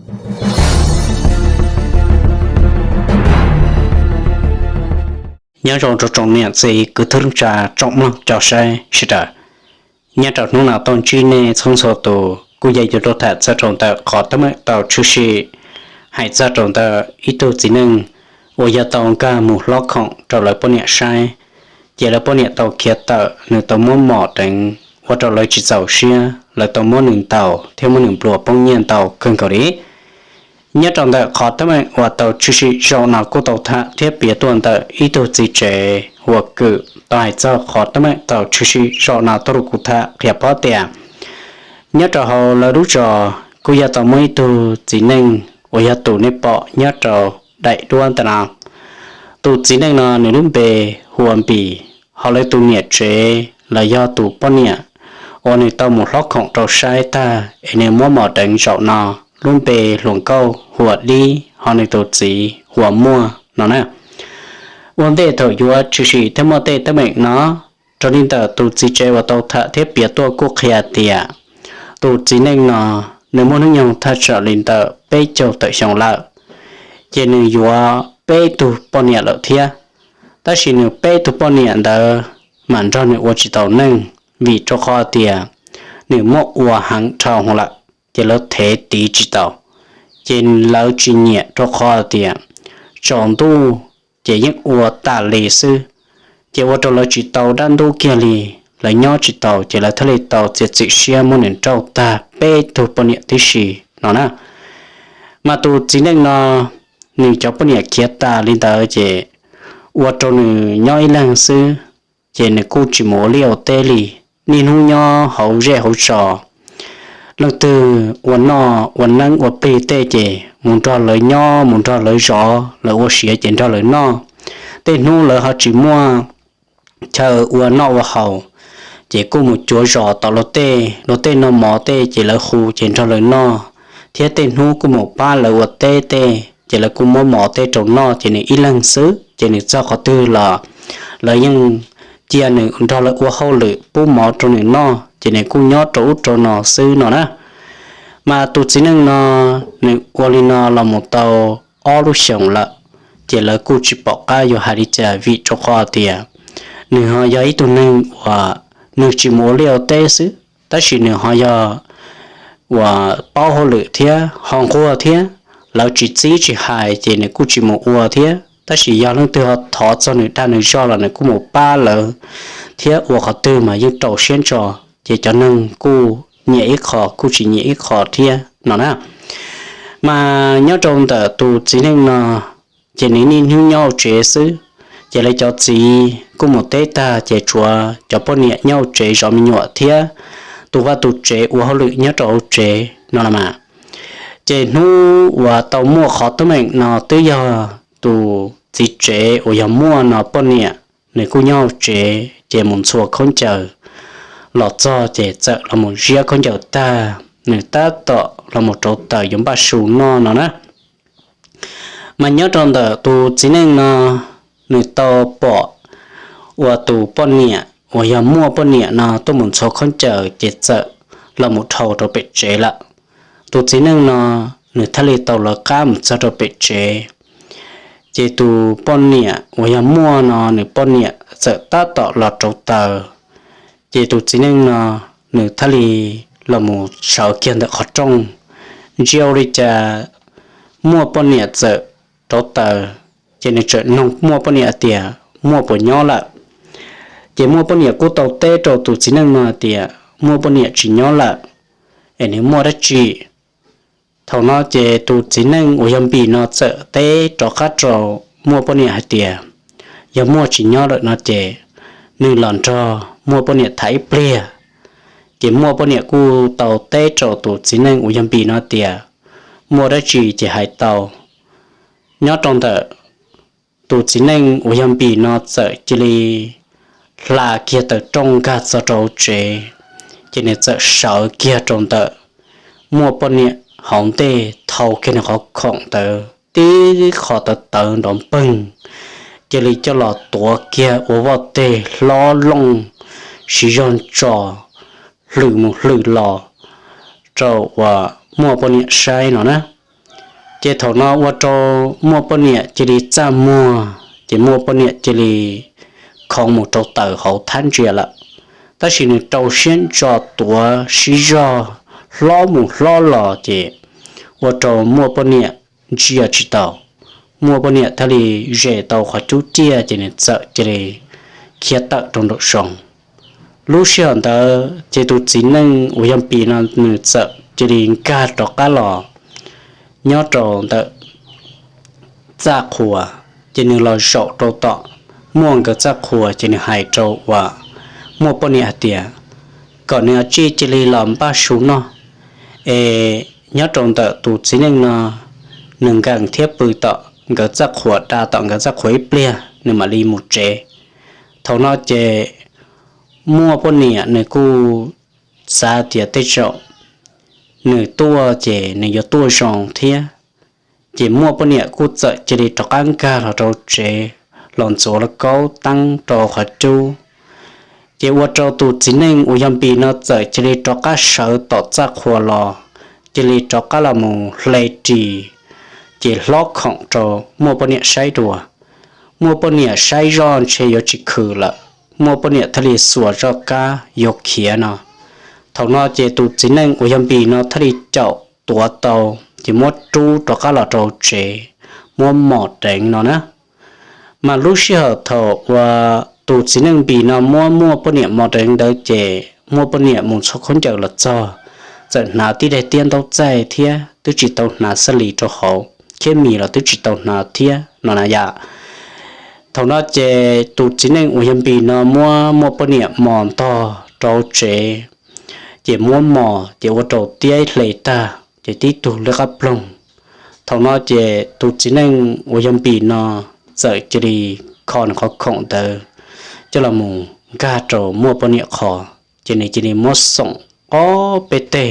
Nyob zoo rau tsoom niam txiv kwv tij neej tsa tsoom mloog cov saib sawv daws. Nyob rau hnub no tuaj ntsib nej txhua txhua tus kuj yog yuav rau tham txog rau ntawm qhov teeb meem tau tshwm sim hais txog rau ntawm ib tug txiv neej uas yog tau nkag mus hlob khoom rau lawv poj niam saib, ces lawv poj niam tau khiav tawm, nws tau muab mom deev ua rau lawv tsis txaus siab, lawv tau muab nws ntaus thiab muab nws nplua poob nyiaj ntau kawg nkaus li. Nyob rau ntawm qhov teeb meem uas tau tshwm sim zaum no kuj tau tham thiab piav tuaj ntawm ib tug txiv tsev uas kwm tau hais txog qhov teeb meem tau tshwm sim zaum no tuaj rau kuv tham qhia paub tias nyob rau hauv lawv lub zos kuj yog tau muaj ib tug txiv neej uas yog tus nej pom nyob rau daim duab ntawm no. Tus txiv neej no nws lub npe hu ua Npis, ho lawv tus niam tsev los yog tus poj niam uas nws tau mus hlob khoom rau saib tag es nws muab mom deev zaum no lub npe hluas nkauj hu ua Dib, ho nws tus txiv hu ua Muaj no na. Ua ntej thaum yuav tshwm sim thiab muaj tej teeb meem no, raws li ntawm tus txiv tsev uas tau tham thiab piav tuaj kuj qhia tias tus txiv neej no nws muaj hnub nyoog thaj tsam li ntawm peb caug tawm xyoo lawm, ces nws yuav peb tug poj niam lawm thiab. Tab sis nws peb tug poj niam ntawd mam nrog nws ua tsis tau neej, vim rau qhov tias nws muab ua heev dhau lawm, ces lawv thev tiv tsis tau, ces lawv tsis nyiam rau qhov tias tsaus ntuj ces yeej ua tas li xwb, ces ua rau lawv tsis tau dab ntub kiag li. Lawv nyob tsis tau ces lawv thiaj li tau txiav txim siab muab nws nrauj tag peb tug poj niam tib si no na. Mas tus txiv neej no nws cov poj niam khiav tas li ntawd ces ua rau nws nyob ib leeg xwb, ces nws kuj tsis mus ua liaj ua teb li, niaj hnub nyob hauv zej hauv zos. Leej twg ua noj ua neeb ua plig tej ces mus nrog lawv nyob, mus nrog lawv zov, lawv ua siav ces nrog lawv noj. Tej hnub lawv ho tsis muaj chaw ua noj ua haus, ces kuj mus cuav zos tom luag tej, luag tej noj mov tej ces lawv hu ces nrog lawv noj, thiab tej hnub kuj mus pab lawv ua teb tej ces lawv kuj muab mov tej rau noj, ces nws ib leeg xwb ces nws txog qhov twg los lawv yeej cia nws nrog lawv ua hauj lwm pub mov rau nws noj, ces nws kuj nyob rau ub rau no xwb no na. Mas tus txiv neej no nws ua li no los mus tau ob lub xyoos lawm, ces lawv kuj tsis pom qab yuav hais li cas vim rau qhov tias nws ho yog ib tug neeg uas nws tsis mus ua liaj ua teb xwb, tab sis nws ho yog uas paub hauj lwm thiab ho nquag thiab. Lawv tsis txib tsis hais ces nws kuj tsis mus ua thiab, tab sis yog leej twg ho thov txog nws dag nws zog los nws kuj mus pab lawv thiab ua qhov twg mas yeej rau siab ntso, ces cov neeg kuj nyiam ib qho kuj tsis nyiam ib qho thiab no na. Mas nyob rau ntawm tus txiv neej no, ces nws niaj hnub nyob hauv tsev xwb, ces lawv cov txiv kuj mus teb tag ces tshuav cov poj niam nyob hauv tsev zov me nyuam thiab tus vaj tus tsev ua hauj lwm nyob rau hauv tsev no los mas. Ces hnub uas tau muaj qhov teeb meem no twb yog tus txiv tsev uas yog Muaj no poj niam, nws kuj nyob hauv tsev ces mus ntxhua khaub ncaws los txog ces txawm los mus ziab khaub ncaws tag, nws tab tom los mus rauv taws yuav npaj su noj no na. Mas nyob rau ntawm tus txiv neej no, nws tau pom uas tus poj niam uas yog Muaj poj niam no tuaj mus ntxhua khaub ncaws ces txawm los mus dhau rau pem tsev lawm. Tus txiv neej no nws thiaj li tau lawv qab mus txog rau pem tsev, ces tus poj niam uas yog Muaj no nws poj niam txawm tab tom los rauv taws, ces tus txiv neej no nws thiaj li los mus sawv kiag ntawm qhov rooj, ntsia ua li cas Muaj poj niam txawm rauv taws, ces nws txawm noog Muaj poj niam tias Muaj puas nyob lawm. Ces Muaj poj niam kuj tau teb rau tus txiv neej no tias Muaj poj niam tsis nyob lawm, es nws muaj dab tsi. Thaum no ces tus txiv neej uas yog Npis no txawm teb rov qab rau Muaj poj niam hais tias yog Muaj tsis nyob lawm no ces nws los nrog Muaj poj niam tham ib pliag. Ces Muaj poj niam kuj tau teb rau tus txiv neej uas yog Npis no tias muaj dab tsi ces hais tau. Nyob rau ntawm tus txiv neej uas yog Npis no txawm cia li hla kiag taws rooj nkag txog rau hauv tsev, ces nws txawm sawv kiag rau ntawm Muaj poj niam hauv ntej, thau kiag nws qhov khoom ntawd tib qho tawv tawv nrov npeeg, cia li coj los tuav kiag ua vaj teg hlob looj, siv zog ntso hlwm mus hlwm los rau uas Muaj poj niam saib no na. Ces thaum no ua rau Muaj poj niam cia li txaj muag, ces Muaj poj niam cia li khoov mus rau taws hauv thab ntsia lawm. Tab sis nws rau siab ntso tuav sib zog hlob mus hlob los ces ua rau Muaj poj niam ntsia tsis tau. Muaj poj niam thiaj li zes tau qhov cub ciaj ces nws txawm cia li khiav tawm rau nraum zoov. Lub sij hawm ntawd ces tus txiv neej uas yog Npis no nws txawm cia li nkag rov qab los nyob rau ntawm txaj qhua, ces nws los zaum rau tom Muaj nkawd txaj qhua ces nws hais rau uas Muaj poj niam hais tias kom nws ua tsij cia li los npaj su noj, es nyob rau ntawm tus txiv neej no nws nkees thiab pw tom nkawd txaj qhua, da tom nkawd txaj qhua ib pliag nws mam li mus tsev. Thaum no ces Muaj poj niam nws kuj xav tias tej zaum nws tuaj ces nws yuav tuaj zoo thiab. Ces Muaj poj niam kuj txawm cia li rov qab nkag los rau tsev, los ntxuav lauj kaub teeb rau qhov cub. Ces ua rau tus txiv neej uas yog Npis no txawm cia li rov qab sawv tom txaj qhua los, cia li rov qab los mus hle ris, ces hlob khoom rau Muaj poj niam saib dua. Muaj poj niam saib zoj ntshe yuav tsis khwm lawm, Muaj poj niam thiaj li xuas zoj kab yuav khiav no. Thaum no ces tus txiv neej uas yog Npis no thiaj li caum tuav tau, ces muab rub rov qab los rau tsev, muab mos deev no na. Mas lub sij hawm thaum uas tus txiv neej Npis no muab Muaj poj niam mos deev ntawd ces Muaj poj niam mus txog khaub ncaws los txog, txawm hnav tib daim tiab ntaub txaij thiab twb tsis tau hnav xab lis rau hauv, thiab mis los twb tsis tau hnav thiab no na yom. Thaum no ces tus txiv neej uas yog Npis no muab Muaj poj niam mos ntog rau tsev, ces muab mos ces ua rau tiab hle tag ces tib tug liab qab ploog. Thaum no ces tus txiv neej uas yog Npis no txawm cia li kho nws qhov khoom ntawd coj los mus nkag rau Muaj poj niam qhov, ces nws cia li muab xoom ob peb teg,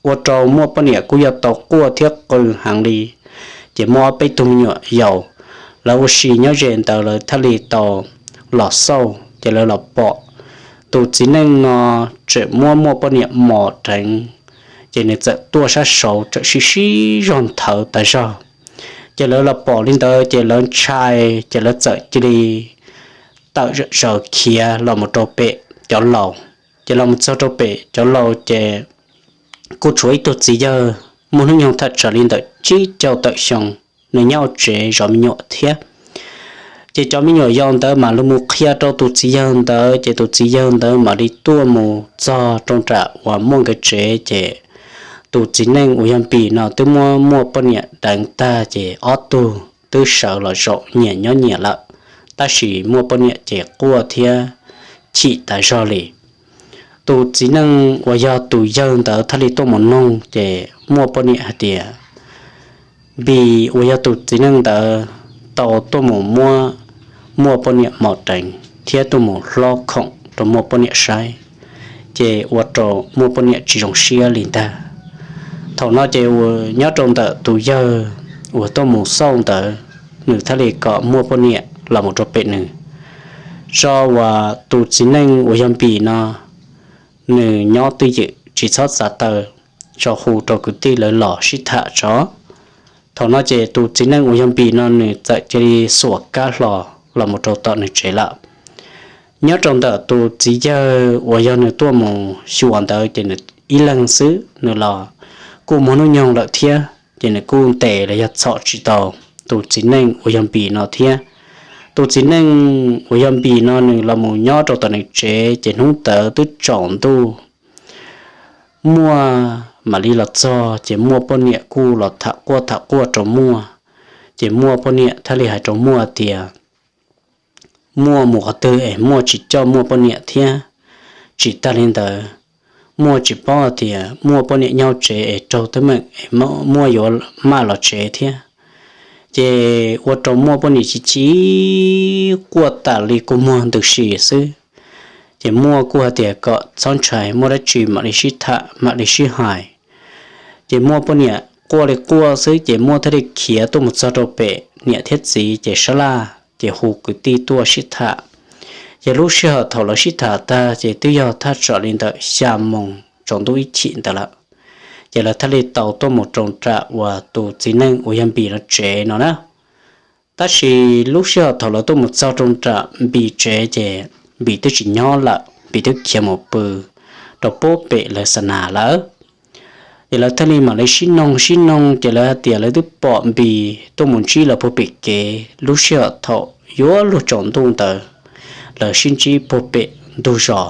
ua rau Muaj poj niam kuj yog tau quaj thiab qw heev li. Ces muaj ob peb tug me nyuam yaus, lawv ua si nyob ze ntawd lawv thiaj li tau los xauj, ces lawv los pom tus txiv neej no tseem muab Muaj poj niam mos deev, ces nws txawm tuaj sab saud txawm sib sib zog nthawv tas zog. Ces lawv los pom li ntawd ces lawv ntshai, ces lawv txawm cia li tawm zaws khiav los mus rau pem cov laus. Ces los mus txog rau pem cov laus ces kuj tshuav ib tug txiv yawg muaj hnub nyoog thaj tsam li ntawm tsib caug tawm xyoo, nws nyob hauv tsev zov me nyuam thiab. Ces cov me nyuam yaus ntawd mam li mus qhia rau tus txiv yawg ntawd, ces tus txiv yawg ntawd mam li tuaj mus txog rau nram uas Muaj nkawd tsev, ces tus txiv neej uas yog Npis no twb muab Muaj poj niam deev tag, ces ob tug twb sawv los zaum nyias nyob nyias lawm, tab sis Muaj poj niam ces quaj thiab chim tas zog li. Tus txiv neej uas yog tus yawg ntawd thiaj li tuaj mus noog, ces Muaj poj niam hais tias Npis uas yog tus txiv neej ntawd tau tuaj mus muab Muaj poj niam mos deev thiab tuaj mus hlob khoom rau Muaj poj niam saib, ces ua rau Muaj poj niam tsis zoo siab li ntag. Thaum no ces nyob rau ntawm tus yawg uas tuaj mus xauj ntawd, nws thiaj li kom Muaj poj niam los mus rau pem nws, tso uas tus txiv neej uas yog Npis no nws nyob twj ywm tsis txhob txav taw, tso hu rau kwv tij lawv los sib tham tso. Thaum no ces tus txiv neej uas yog Npis no nws txawm cia li xuas kab hlo los mus rau tom nws tsev lawm. Nyob rau ntawm tus txiv yawg uas yog nws tuaj mus xyuas ntawd ces nws ib leeg xwb, nws los kuj muaj hnub nyoog lawm thiab, ces nws kuj ntes los yog txhom tsis tau tus txiv neej uas yog Npis no thiab. Tus txiv neej uas yog Npis no nws los mus nyob rau tom nws tsev, ces hnub ntawd twb tsaus ntuj, Muaj mam li los txog, ces Muaj poj niam kuj los tham quaj tham quaj rau Muaj. Ces Muaj poj niam thiaj li hais rau Muaj tias Muaj mus qhov twg es Muaj tsis coj Muaj poj niam thiab. Tsis tag li ntawd, Muaj tsis paub tias Muaj poj niam nyob tsev es raug teeb meem es Muaj yuav maj los tsev thiab. Ces ua rau Muaj poj niam chim chim quaj tas li kua muag ntws si xwb. Ces Muaj kuj hais tias kom txhob ntshai, muaj dab tsi mam li sib tham mam li sib hais. Ces Muaj poj niam quaj li quaj xwb, ces Muaj thiaj li khiav tuaj mus txog rau pem niam thiab txiv, ces sab laj ces hu kwv tij tuaj sib tham. Ces lub sij hawm thaum lawv sib tham tag ces twb yog thaj tsam li ntawm xya moos tsaus ntuj ib chim ntawd lawm. Ces lawv thiaj li tau tuaj mus rau nram uas tus txiv neej uas yog Npis no tsev no na. Tab sis lub sij hawm thaum lawv tuaj mus txog rau nram Npis tsev ces Npis twb tsis nyob lawm, Npis twb khiav mus pw rau puag pem lawv xa nas lawm. Ces lawv thiaj li mam li sib noog sib noog ces lawv hais tias lawv twb pom Npis tuaj mus ntsib lawv puag pem kev lub sij hawm thaum yuav luag tsaus ntuj ntawd, lawv sib ntsib puag pem ntug zos,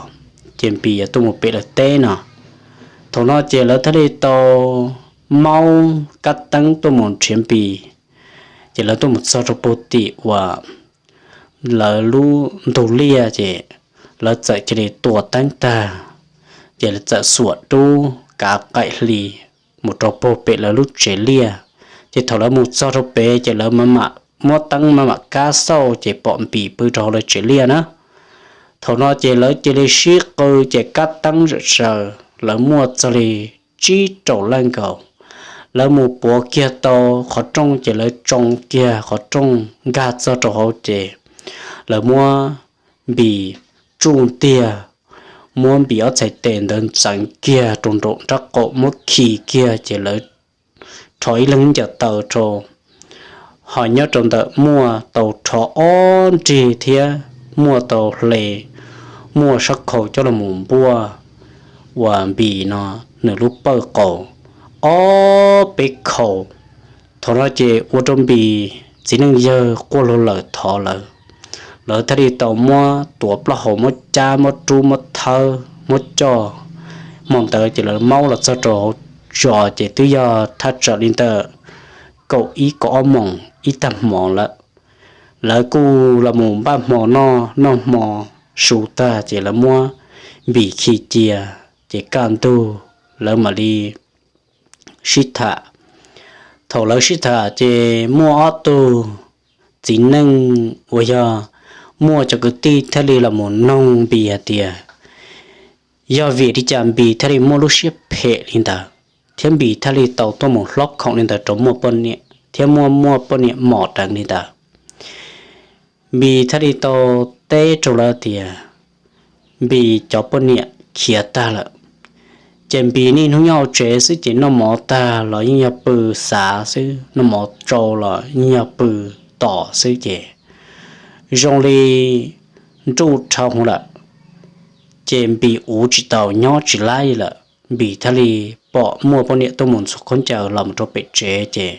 ces Npis yuav tuaj mus pem lawv teb no. Thaum no ces lawv thiaj li tau maub kab teeb tuaj mus nrhiav Npis. Ces lawv tuaj mus txog rau puag tim uas lawv lub ntug liaj ces lawv txawm cia li tua teeb tag, ces lawv txawm xuam dub kav qaim hli mus rau puag pem lawv lub tsev liaj. Ces thaum lawv mus txog rau pem ces lawv muab teeb maj mam kab xauj ces pom Npis pw rau hauv lawv tsev liaj na. Thaum no ces lawv cia li sib qw ces kab teeb zam zaws lawv muaj txog li tsib rau leej nkaus. Lawv mus puav kiag tau qhov rooj ces lawv tsoo kiag qhov rooj nkag txog rau hauv ces lawv muab Npis tsuj ntiag, muab Npis ob txhais tes ntawd ntxeev kiag rau nraum nraub qaum muab khi kiag ces lawv rho ib leeg ncaws taw rau, ho nyob rau ntawm muaj tau rho ob nrig thiab muaj tau hle muaj sab khau coj los mus npuaj uas Npis no nws lub pawj qaus ob peb khau. Thaum no ces ua rau Npis txiv neej yawg quaj luag lawm thov lawv, lawv thiaj li tau muab tuav plaub hau muab cab muab rub muab thawb muab coj. Hmo ntawd ces lawv maub los txog rau hauv zos ces twb yog thaj tsam li ntawm kaum ib kaum ob moos ib tag hmo lawm. Lawv kuj los mus npaj hmo noj, noj hmo su tag ces lawv muab Npis khi cia, ces kaj ntug lawv mam li sib tham. Thaum lawv sib tham ces muaj ob tug txiv neej uas yog muaj cov kwv tij thiaj li los mus noog Npis hais tias yog vim li cas Npis thiaj li muaj lub siab phem li ntawd thiab Npis thiaj li tau tuaj mus hlob khoom li ntawd rau muaj poj niam thiab muaj muaj poj niam mos deev li ntawd. Npis thiaj li tau teb rau lawv tias Npis cov poj niam khiav tag lawm, ces Npis niaj hnub nyob hauv tsev xwb ces noj mov tag los yeej yog pw xav xwb, noj mov tsau los yeej yog pw tos xwb ces zoo li nruj dhau lawm. Ces Npis ua tsis tau nyob tsis laib lawm, Npis thiaj li pom muaj poj niam tuaj mus ntxuav khaub ncaws los mus rau pem tsev ces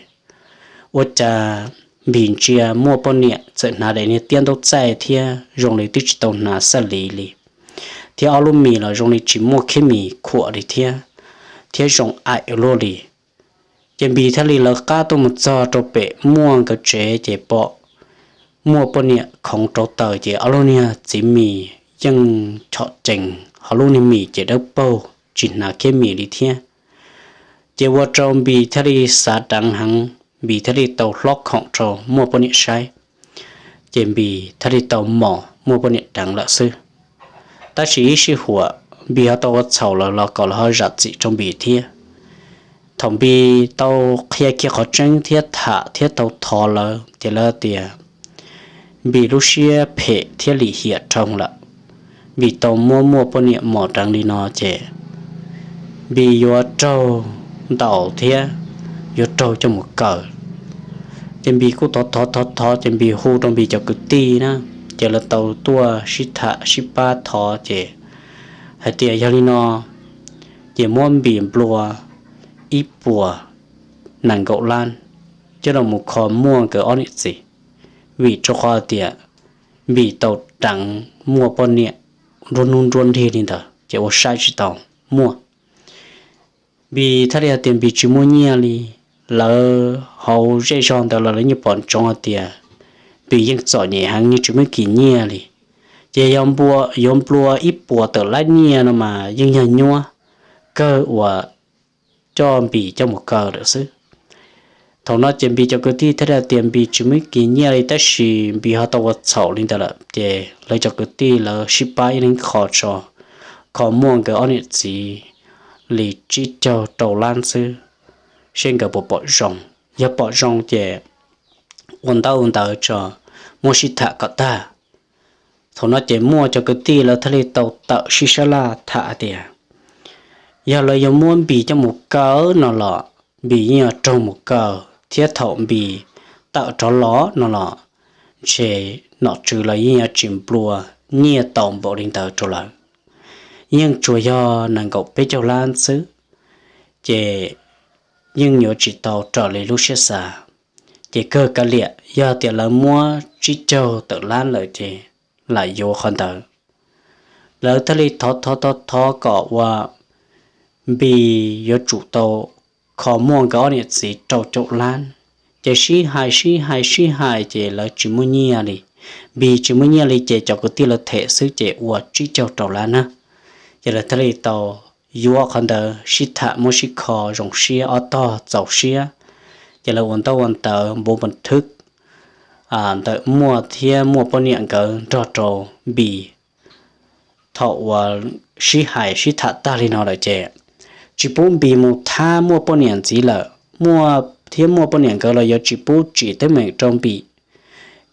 ua cas Npis ntsia muaj poj niam txawm hnav daim niag tiab ntaub txaij thiab zoo li twb tsis tau hnav xaj li li, thiab ob lub mis los zoo li tsis muaj khib mis khuam li thiab, thiab zoo aim ua luaj li. Ces Npis thiaj li lawv qab tuaj mus txog rau pem muaj nkawd tsev ces pom muaj poj niam khoov rau taws ces ob lub niag txiv mis yeej chom cees, ho lub niag mis ces dawb paug tsis hnav khib mis li thiab. Ces ua rau Npis thiaj li xav deev heev, Npis thiaj li tau hlob khoom rau muaj poj niam saib, ces Npis thiaj li tau mos muaj poj niam deev lawm xwb. Tab sis ib sij huam Npis ho tau ua txhaum lawm los kom lawv ho zam txim rau Npis thiab. Thaum Npis tau qhia kiag qhov tseeb thiab tham thiab tau thov lawv ces lawv tias Npis lub siab phem thiab lim hiam dhau lawm, Npis tau muab muaj poj niam mos deev li no ces Npis yuav raug ntaus thiab yuav raug coj mus kaw. Ces Npis kuj thov thov thov thov ces Npis hu rau Npis cov kwv tij na, ces lawv tau tuaj sib tham sib pab thov ces hais tias yog li no ces muab Npis nplua ib puas nees nkaum lab coj los mus kho muaj nkawd ob niam txiv, vim rau qhov tias Npis tau deev muaj poj niam nruab hnub nruab nrig li ntawd ces ua saib tsis tau muaj. Npis thiaj li hais tias Npis tsis muaj nyiaj li, lawv hauv zej zog ntawd los lawv yeej pom ntsoov hais tias Npis yeej txom nyem heev yeej tsis muaj kis nyiaj li, ces yog yuav nplua ib puas tawm lab nyiaj no mas yeej yog nyuab kawg uas coj Npis coj mus kaw lawm xwb. Thaum no ces Npis cov kwv tij thiaj li hais tias Npis tsis muaj kis nyiaj li tab sis Npis ho tau ua txhaum li ntawd lawm ces lawv cov kwv tij lawv sib pab ib leeg qho tso, kho muaj nkawd ob niam txiv li tsib caug rau lab xwb, seb nkawd puas pom zoo. Yog pom zoo ces ua ntaub ua ntawv tso, muab sib tham kom tag. Thaum no ces muaj cov kwv tij lawv thiaj li tau tawm sib sab laj tham tias Yog lawv yuav muab Npis coj mus kaw no los Npis yeej yuav raug mus kaw, thiab thaum Npis tawm rov los no los ntshe nom tswv los yeej yuav tsis nplua nyiaj tau npaum li ntawd rau lawv. Yeej tsuas yog nees nkaum peb caug lab xwb, ces yeej yuav tsis tau raws li lub siab xav. Ces kawg kav liam, yog tias lawv muab tsib caug tawm lab lawm ces lam yuav qhov ntawd. Lawv thiaj li thov thov thov thov kom ua Npis yuav tsum tau kho muaj nkawd ob niam txiv rau caum lab. Ces sib hais sib hais sib hais ces lawv tsis muaj nyiaj li. Npis tsis muaj nyiaj li ces cov kwv tij lawv them xwb ces ua tsib caug rau lab na. Ces lawv thiaj li tau yuav qhov ntawd sib tham muab sib kho zoo siab, ob tog txaus siab. Ces lawv ua ntaub ua ntawv npuv npa thwb ntawm Muaj thiab Muaj poj niam nkawd nrog rau Npis. Thaum uas sib hais sib tham tag li no lawm ces tsis pub Npis mus thab Muaj poj niam ntxiv lawm, Muaj thiab Muaj poj niam nkawd los yuav tsis pub tsim teeb meem rau Npis.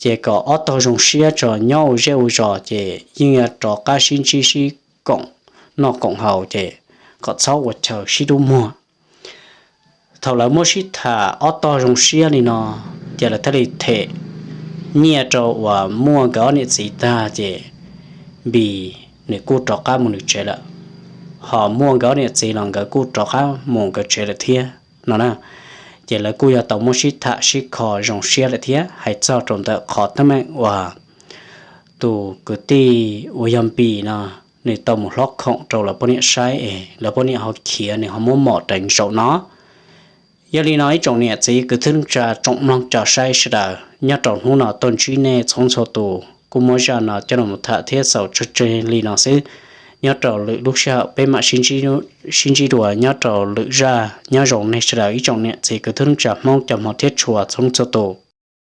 Ces kom ob tog zoo siab tso nyob ua zej ua zos ces yeej yuav rov qab sib ntsib sib koom noj koom haus ces kom txhob ua chaw sib dub muag. Thaum lawv muab sib tham ob tog zoo siab li no, ces lawv thiaj li them nyiaj rau uas Muaj nkawd ob niam txiv tag ces Npis nws kuj rov qab mus nws tsev lawm, ho Muaj nkawd ob niam txiv los nkawd kuj rov qab mus nkawd tsev lawm thiab no na. Ces lawv kuj yog tau muab sib tham sib kho zoo siab lawm thiab. Hais txog rau ntawm qhov teeb meem uas tus kwv tij uas yog Npis no, nws tau mus hlob khoom rau lawv poj niam saib es lawv poj niam ho khiav nws ho muab mom deev zaum no. Yog li no ib tsoom niam txiv kwv tij neej tsa tsoom mloog tso saib sawv daws, nyob rau hnub no tuaj ntsib nej txhua txhua tus kuj muab zaj no coj los tham thiab xaus tso tseg li no xwb. Nyob rau lwm lub sij hawm peb mam sib ntsib dua nyob rau lwm zaj. Nyob zoo nej sawv daws ib tsoom niam txiv kwv tij neej tsa Hmoob cov hmov thiab tshua txhua txhua tus.